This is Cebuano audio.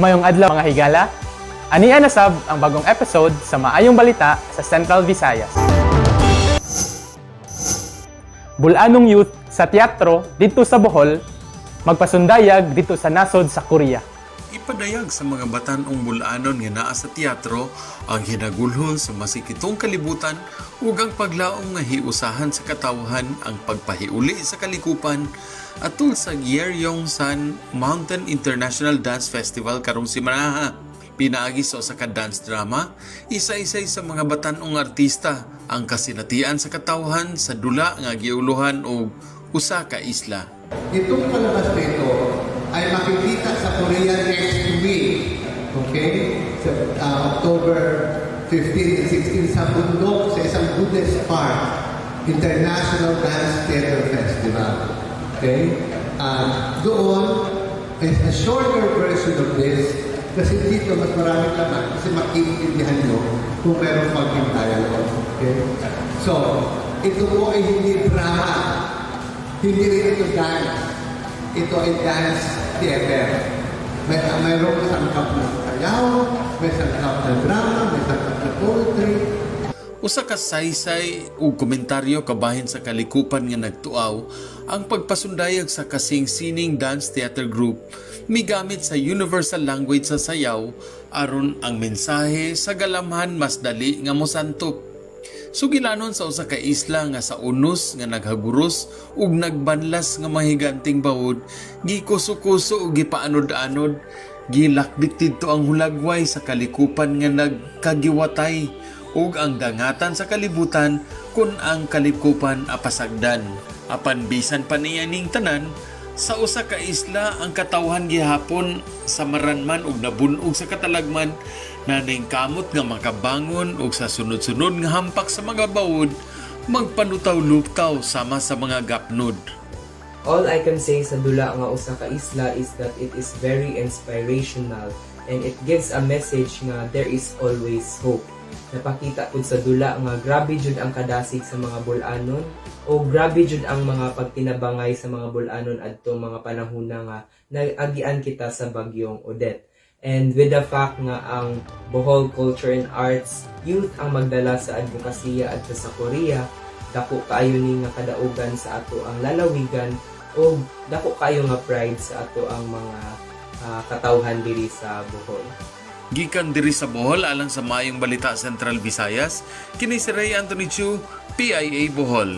Maayong adlaw, mga higala. Ania na sab ang bagong episode sa Maayong Balita sa Central Visayas. Bol-anong youth sa teatro didto sa Bohol, magpasundayag didto sa nasod sa Korea. Ipadayag sa mga batan-ong bul-anon nga naa sa teatro ang hinagulhon sa masikitong kalibutan ug ang paglaom nga hiusahan sa katawhan ang pagpahiuli sa kalikupan atul sa Gyeryongsan Mountain International Dance Festival karong simanaha. Pinaagi sa usa ka dance drama, isa-isay sa mga batan-ong artista ang kasinatian sa katawhan sa dula nga giuluhan og usa ka isla. Itong palabas na ito ay makikita sa Korea next week. Okay? Sa October 15 and 16 sa bundok, sa isang Buddhist park, International Dance Theater Festival. Okay? Doon is a shorter version of this kasi dito mas maraming laman kasi makiintindihan nyo kung meron konting dialogue. Okay? So, ito po ay hindi drama. Hindi rin ito dance. Ito ay dance theater. Mayroong sangkap na sayaw, may sangkap na drama, may sangkap na poetry. Usa ka saysay ug komentaryo kabahin sa kalikupan nga nagtuaw ang pagpasundayag sa Kasing Sining Dance Theater Group, migamit sa universal language sa sayaw aron ang mensahe sa galamhan mas dali nga mosantop. Sugilanon sa usa ka isla nga sa unos nga naghaguros ug nagbanlas nga mahiganting bawod, gikuso-kuso ug gipaanod-anod, gilakbit didto ang hulagway sa kalikupan nga nagkagiwatay ug ang dangatan sa kalibutan kun ang kalikupan apasagdan. Apan bisan pa niya ning tanan, sa usa ka isla ang katawhan gihapon sa maranman ug nabun-og sa katalagman na kamot nga makabangon ug sa sunod-sunod nga hampak sa mga bawod magpanutaw-luptaw sama sa mga gapnod. All I can say sa dula nga usa ka isla is that it is very inspirational and it gives a message nga there is always hope. Napakita pud sa dula nga grabe jud ang kadasig sa mga bul-anon o grabe jud ang mga pagtinabangay sa mga bul-anon adto mga panahona nga naagian kita sa Bagyong Odette. And with the fact nga ang Bohol Culture and Arts Youth ang magdala sa advokasya adto sa Korea, dako kaayo ni nga kadaugan sa ato ang lalawigan o dako kaayo nga pride sa ato ang mga katawhan diri sa Bohol. Gikan diri sa Bohol alang sa Maayong Balita Central Visayas, kini si Ray Anthony Chu, PIA Bohol.